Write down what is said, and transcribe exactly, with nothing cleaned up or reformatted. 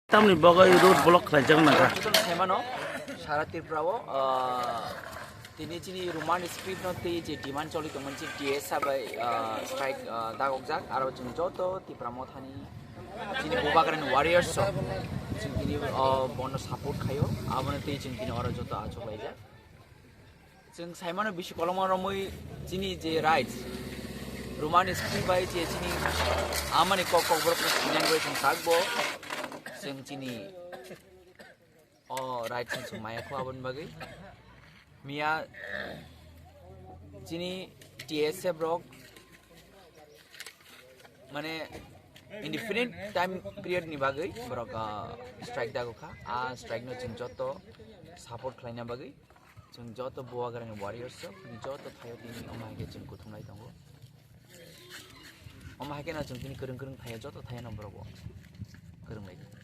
Tamni bagwi road block khlaijak nangkha. Saimano, sara Tripura o, ah, tini chini Roman script no tei je demand choli tongmani chini T S A bai, ah, strike, ah, dagokjak, aro chwng joto Tipra Mothani chini Bubagrani warriors rok chwng tini, ah, bono support khaio, abono tei chwng tini oro joto achuk laijak. Chwng saimano bisi kolokma romwi chini je rights, Roman script bai je chini amani kok kok borok no sinai bai chwng sakbo chwng chini o rights no chwng maya kho aboni bagwi. Miya chini T S F rok mane indefinite time period ni bagwi borok, ah, strike dago kha. A strike no chwng joto support khlaina bagwi. Chwng joto Bubagrani warriors rok, chini joto thaio tini omo hai khe chwng kuthumlai tongo. Omo hai khe no chwng tini kwrwng kwrwng thaio, joto thaio no borok bo kwrwng lai tongo.